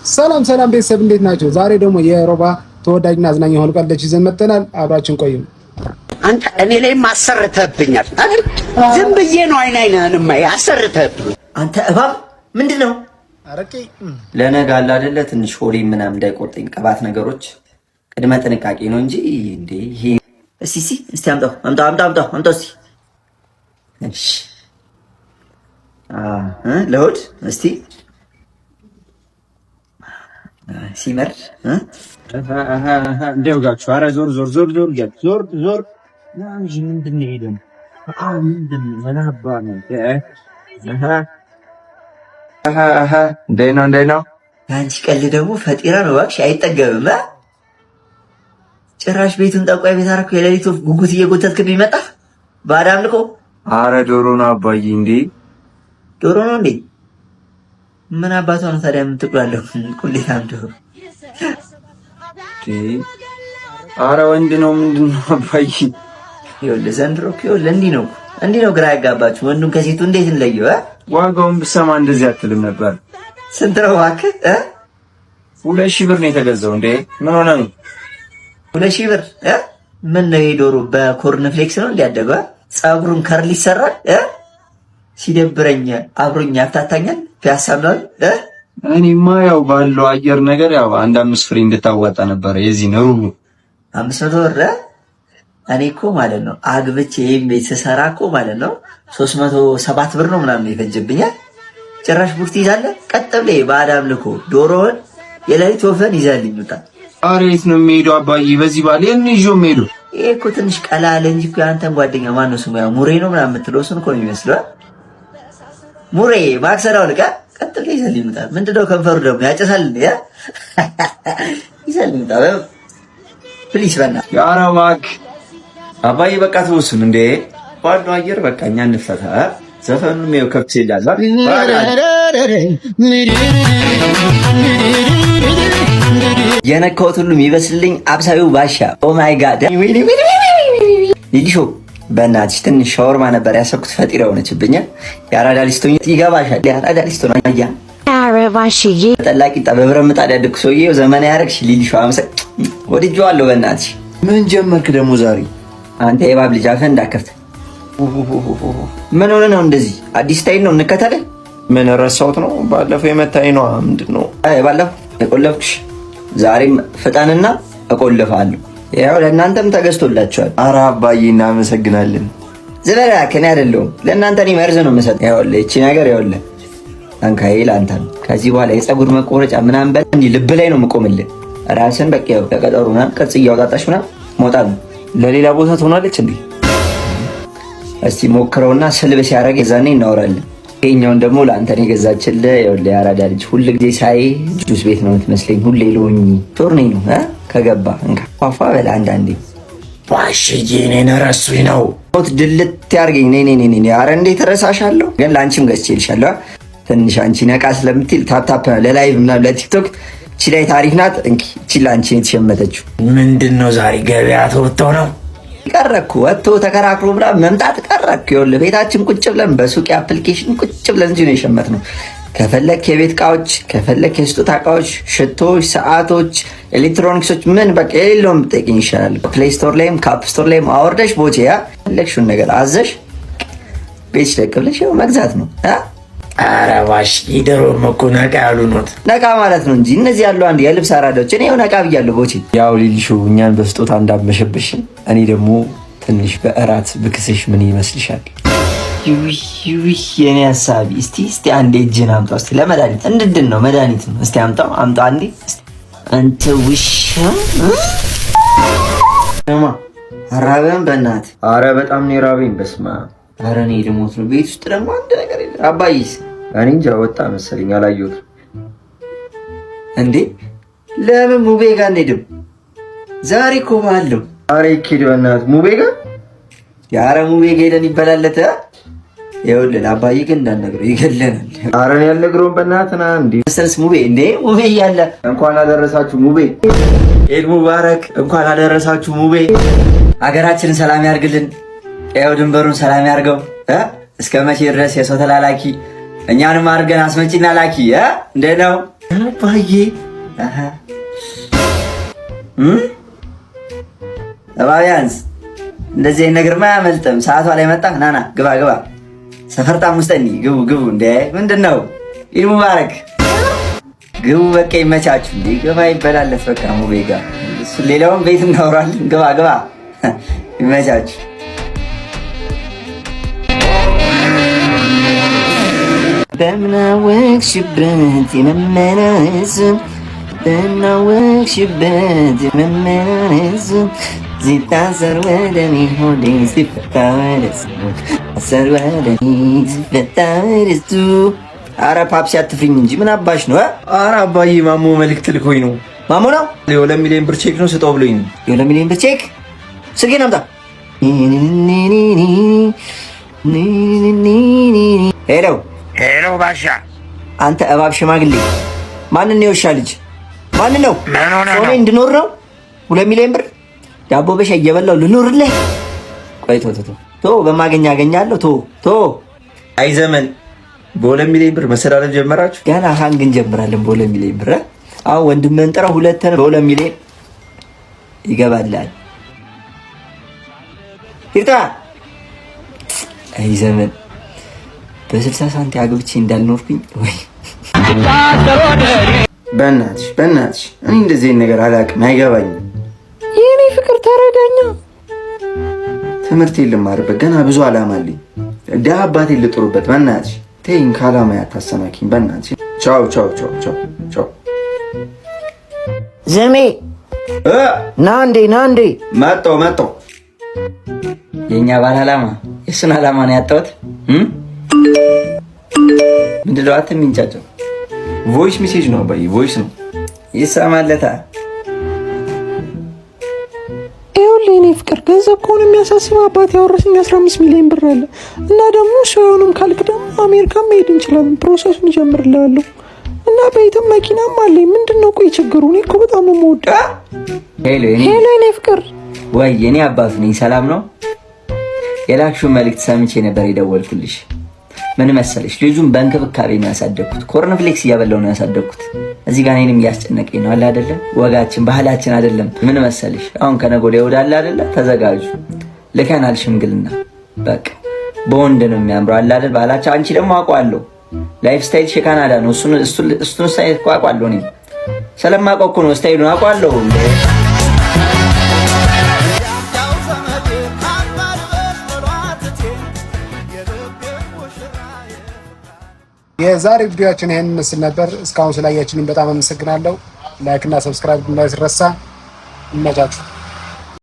ሰላም ሰላም ቤተሰብ እንዴት ናቸው? ዛሬ ደግሞ የሮባ ተወዳጅና አዝናኝ የሆኑ ቀልዶች ይዘን መጥተናል። አብራችን ቆዩ። አንተ እኔ ላይም አሰርተህብኛል አይደል? ዝም ብዬ ነው አይን አይንህን የማየህ፣ አሰርተህብኛል። አንተ እባብ ምንድን ነው? አረቄ። ለነገ አለ አይደለ ትንሽ ሆዴ ምናምን እንዳይቆርጠኝ ቅባት ነገሮች ቅድመ ጥንቃቄ ነው እንጂ እንዴ ይሄ። እስቲ እስቲ እስቲ አምጣው አምጣው አምጣው አምጣው አምጣው እስቲ። እሺ፣ ለሆድ እስቲ ሲመር። እንደው ጋችሁ፣ ኧረ ዞር ዞር ዞር ዞር ዞር ዞር። ምንድን ነው ይሄ ደግሞ? ምንድን ነው? ምን አባ ነው? እንዴት ነው? እንዴት ነው? የአንቺ ቀልድ ደግሞ ፈጢራ ነው እባክሽ፣ አይጠገብም። ጭራሽ ቤቱን ጠንቋይ ቤት አደረኩ። የሌሊት ወፍ ጉጉት እየጎተትክብኝ መጣ። ባዕድ አምልኮ። አረ ዶሮ ነው አባዬ። እንዴ! ዶሮ ነው እንዴ? ምን አባቷ ነው ታዲያ የምትቁላለሁ? ቁሌታም ዶሮ። አረ ወንድ ነው። ምንድን ነው አባዬ? ይኸውልህ ዘንድሮ እኮ ይኸውልህ እንዲህ ነው እንዲህ ነው፣ ግራ ያጋባችሁ። ወንዱን ከሴቱ እንዴት እንለየው? ዋጋውን ብሰማ እንደዚህ አትልም ነበር። ስንት ነው እባክህ? 2,000 ብር ነው የተገዛው። እንዴ፣ ምን ሆነ ነው? 2,000 ብር? ምን ነው ይሄ ዶሮ በ corn flakes ነው እንዲያደገው? ፀጉሩን curl ይሰራል። ሲደብረኝ አብሮኝ ያፍታታኛል። ፒያሳ ምናምን። እኔማ ያው ባለው አየር ነገር ያው አንድ 5 ፍሬ እንድታዋጣ ነበረ የዚህ ሩቡ። 500 ብር? እኔ እኮ ማለት ነው አግብቼ ይሄን ቤት ስሰራ እኮ ማለት ነው 307 ብር ነው ምናምን ይፈጅብኛል። ጭራሽ ቡርት ይዛለህ። ቀጥ ብለህ ባዕድ አምልኮ ዶሮውን የሌሊት ወፈን ይዘህልኝ ውጣ። ኧረ የት ነው የሚሄደው አባዬ? በዚህ ባል የት ነው ይዤው የሚሄደው? ይሄ እኮ ትንሽ ቀላ አለ እንጂ እኮ የአንተን ጓደኛ ማነው ስሙ? ያው ሙሬ ነው ምናምን የምትለው እሱን እኮ ነው የሚመስለው። ሙሬ ማክሰራው አውልቃ ቀጥ ብለህ ይዘህልኝ ውጣ። ምንድን ነው ከንፈሩ ደግሞ ያጨሳል እንዴ? ይዘህልኝ ውጣ please፣ በእናትህ። ኧረ እባክህ አባዬ፣ በቃ ተወሱን እንዴ፣ ባለው አየር በቃ እኛ እንፈታ። ዘፈኑንም ይኸው ከፍ ይላል። የነካሁት ሁሉ የሚበስልኝ አብሳዩ ባሻ። Oh my God! ሊሊሾ በእናትሽ ትንሽ ሻወርማ ነበር ያሰብኩት፣ ፈጢራ ሆነችብኝ። የአራዳ ሊስቶኝ ይገባሻል። የአራዳ ሊስቶ ነው። አያ ጠላ ቂጣ በብረት ምጣድ ያደግኩ ሰውዬው ዘመና ያደረግሽ ሊሊሾ አመሰ ወድጄዋለሁ። በእናትሽ። ምን ጀመርክ ደግሞ ዛሬ? አንተ የባብ ልጅ አፍህን እንዳከፍት። ምን ሆነ ነው እንደዚህ? አዲስ style ነው፣ እንከተልህ። ምን ረሳሁት ነው? ባለፈው የመታኝ ነዋ። ምንድን ነው? አይ ባለፈው የቆለፍኩሽ ዛሬም ፍጠንና እቆልፋለሁ። ያው ለእናንተም ተገዝቶላችኋል። ኧረ አባዬ እናመሰግናለን። ዝበላ ከኔ አይደለሁም፣ ለእናንተ እኔ መርዝ ነው የምሰጠው። ይኸውልህ ይቺ ነገር ይኸውልህ አንካዬ ለአንተ ነው። ከዚህ በኋላ የፀጉር መቆረጫ ምናምን በል እንዲህ ልብ ላይ ነው የምቆምልህ። ራስን በቃ ያው ከቀጠሩ ምናምን ቅርጽ እያወጣጣሽ ምናምን መውጣት ነው። ለሌላ ቦታ ትሆናለች እንዴ? እስቲ ሞክረውና ስልብ ሲያደርግ የዛኔ እናወራለን። ይሄኛውን ደግሞ ለአንተ ነው የገዛችልህ። ይኸውልህ የአራዳ ልጅ ሁል ጊዜ ሳይ ጁስ ቤት ነው የምትመስለኝ። ሁሌ ሎኝ ቶርኔ ነው ከገባ እንካ ፏፏ በል አንዳንዴ። ባሽዬ እኔን ረሱኝ ነው? ሞት ድልት ያርገኝ። ነይ ነይ ነይ። ኧረ እንዴት እረሳሻለሁ? ግን ለአንቺም ገዝቼልሻለሁ። ትንሽ አንቺ ነቃ ስለምትል tap tap ለ live ምናምን ለቲክቶክ እቺ ላይ ታሪክ ናት። እንኪ እቺ ለአንቺ ነው የተሸመተችው። ምንድን ነው ዛሬ ገበያ ተወጥቶ ነው? ቀረኩ ወጥቶ ተከራክሮ ምናምን መምጣት ቀረኩ። ይኸውልህ ቤታችን ቁጭ ብለን በሱቅ application ቁጭ ብለን እዚህ ነው የሸመትነው። ከፈለክ የቤት እቃዎች፣ ከፈለክ የስጦታ እቃዎች፣ ሽቶዎች፣ ሰዓቶች፣ ኤሌክትሮኒክሶች ምን በቃ የሌለውን ብጠይቅኝ ይሻላል። Play Store ላይም ከ App Store ላይም አወርደሽ ቦቼ ያ ፈለግሽውን ነገር አዘሽ ቤትሽ ደቅ ብለሽ ይኸው መግዛት ነው። ኧረ ባሽዬ ድሮም እኮ ነቃ ያሉ ኖት። ነቃ ማለት ነው እንጂ እነዚህ ያሉ አንድ የልብስ አራዳዎች። እኔ ይኸው ነቃ ብያለሁ ቦቼ። ያው ሊሊሾ እኛን በስጦታ እንዳመሸብሽ እኔ ደግሞ ትንሽ በእራት ብክስሽ ምን ይመስልሻል? ይውይ የኔ ሀሳቢ፣ እስቲ እስቲ አንዴ እጅህን አምጣው እስቲ፣ ለመድኃኒት እንድድን ነው መድኃኒት ነው። እስቲ አምጣው አምጣው አንዴ። አንተ ውሻ አራበን በእናትህ። አረ በጣም ነው የራበኝ። በስመ አብ። ኧረ እኔ ልሞት ነው። ቤት ውስጥ ደግሞ አንድ ነገር የለም። አባይስ? እኔ እንጃ ወጣ መሰለኝ አላየሁትም። እንዴ ለምን ሙቤ ጋር አንሄድም? ዛሬ እኮ በዓል ነው። አረ ይኬድ በእናትህ ሙቤ ጋር። ኧረ ሙቤ ጋር ሄደን ይበላለት። ይኸውልህ አባዬ ግን እንዳልነግረው ይገለናል። ኧረ እኔ አልነግረውም በእናትህ ና እንዴ። መሰለስ ሙቤ እንዴ ሙቤ እያለ እንኳን አደረሳችሁ ሙቤ። ኤድ ሙባረክ። እንኳን አደረሳችሁ ሙቤ። ሀገራችንን ሰላም ያርግልን። ያው ድንበሩን ሰላም ያርገው። እስከ መቼ ድረስ የሰው ተላላኪ እኛንም አድርገን አስመጪና ላኪ። እንዴት ነው? አባዬ እባቢያንስ እንደዚህ አይነት ነገር አያመልጥም። ሰዓቷ ላይ መጣ። ናና ግባ ግባ። ሰፈርጣም ውስጠኒ ግቡ ግቡ። እንደ ምንድን ነው? ኢድ ሙባረክ። ግቡ በቃ ይመቻችሁ። እንደ ግባ ይበላለት በቃ ሙቤ ጋር እሱ ሌላውን ቤት እናወራለን። ግባ ግባ፣ ይመቻችሁ። በምናወቅሽበት የመመላለስ በምናወቅሽበት የመመላለስ ሲታሰር ወደኔ ሆዴ ሲፈታ ወደሱ አሰር ወደኔ ሲፈታ ወደሱ። አረ ፓፕሲ አትፍሪኝ እንጂ ምን አባሽ ነው? አረ አባዬ ማሞ መልእክት ልኮኝ ነው። ማሞ ነው? የ2 ሚሊዮን ብር ቼክ ነው ስጠው ብሎኝ ነው። የ2 ሚሊዮን ብር ቼክ? ስልኬን አምጣ። ሄሎ። ሄሎ ባሻ። አንተ እባብ ሽማግሌ፣ ማንን ነው የውሻ ልጅ? ማንን ነው? ምን ሆነህ ጾሜ ነው? እንድኖር ነው? 2 ሚሊዮን ብር ዳቦ በሻይ እየበላሁ ልኖርልህ? ቆይ ቶ ቶ ቶ በማገኝ አገኛለሁ። ቶ ቶ። አይ ዘመን፣ በ2 ሚሊዮን ብር መሰዳደብ ጀመራችሁ? ገና hang እንጀምራለን በ2 ሚሊዮን ብር። አሁን ወንድምህን ጥራው፣ ሁለትን በ2 ሚሊዮን ይገባልሃል። ይርጣ። አይ ዘመን፣ በ60 ሳንቲ አግብቼ እንዳልኖርኩኝ ወይ። በእናትሽ በእናትሽ፣ እኔ እንደዚህ አይነት ነገር አላውቅም፣ አይገባኝም። የኔ ፍቅር ተረዳኛ። ትምህርቴን ልማርበት፣ ገና ብዙ አላማ አለኝ። ደሀ አባቴን ልጥሩበት። በእናትሽ ተይኝ፣ ከአላማ ያታሰናኪኝ። በእናትሽ ቻው ቻው ቻው ቻው ቻው። ዘሜ፣ ና እንዴ፣ ና እንዴ። መጣሁ መጣሁ። የእኛ ባል አላማ የእሱን አላማ ነው ያጣሁት። ምንድን ነው አንተ የሚንጫጨው? Voice message ነው አባዬ፣ voice ነው። ይሰማለታ። ይኸውልህ የኔ ፍቅር፣ ገንዘብ ከሆነ የሚያሳስበው አባት ያወረሰኝ 15 ሚሊዮን ብር አለ እና ደግሞ እሱ አይሆንም ካልክ ደግሞ አሜሪካ መሄድ እንችላለን። Process ኡን እጀምርልሃለሁ እና ቤትም መኪናም አለኝ። ምንድን ነው ቆይ ችግሩ? እኔ እኮ በጣም ነው የምወደው። ሄሎ የኔ ሄሎ የኔ ፍቅር። ወይ የኔ አባቱ ነኝ። ሰላም ነው? የላክሽውን መልእክት ሰምቼ ነበር የደወልኩልሽ። ምን መሰለሽ፣ ልጁን በእንክብካቤ ነው ያሳደግኩት። Cornflakes እያበላው ነው ያሳደግኩት። እዚህ ጋር እኔንም እያስጨነቀኝ ነው አለ አይደለ? ወጋችን ባህላችን አይደለም። ምን መሰለሽ፣ አሁን ከነገ ወዲያ እሑድ አለ አይደለ? ተዘጋጁ፣ ልከናል ሽምግልና። በቃ በወንድ ነው የሚያምረው አለ አይደል? ባህላችን። አንቺ ደግሞ አውቀዋለሁ፣ lifestyle ሽ የካናዳ ነው። እሱን style እኮ አውቀዋለሁ። እኔ ስለማውቀው እኮ ነው style ኡን አውቀዋለሁ። የዛሬ ቪዲዮአችን ይሄን ይመስል ነበር። እስካሁን ስላያችሁኝ በጣም አመሰግናለሁ። Like እና subscribe እንዳይረሳ። ይመቻችሁ።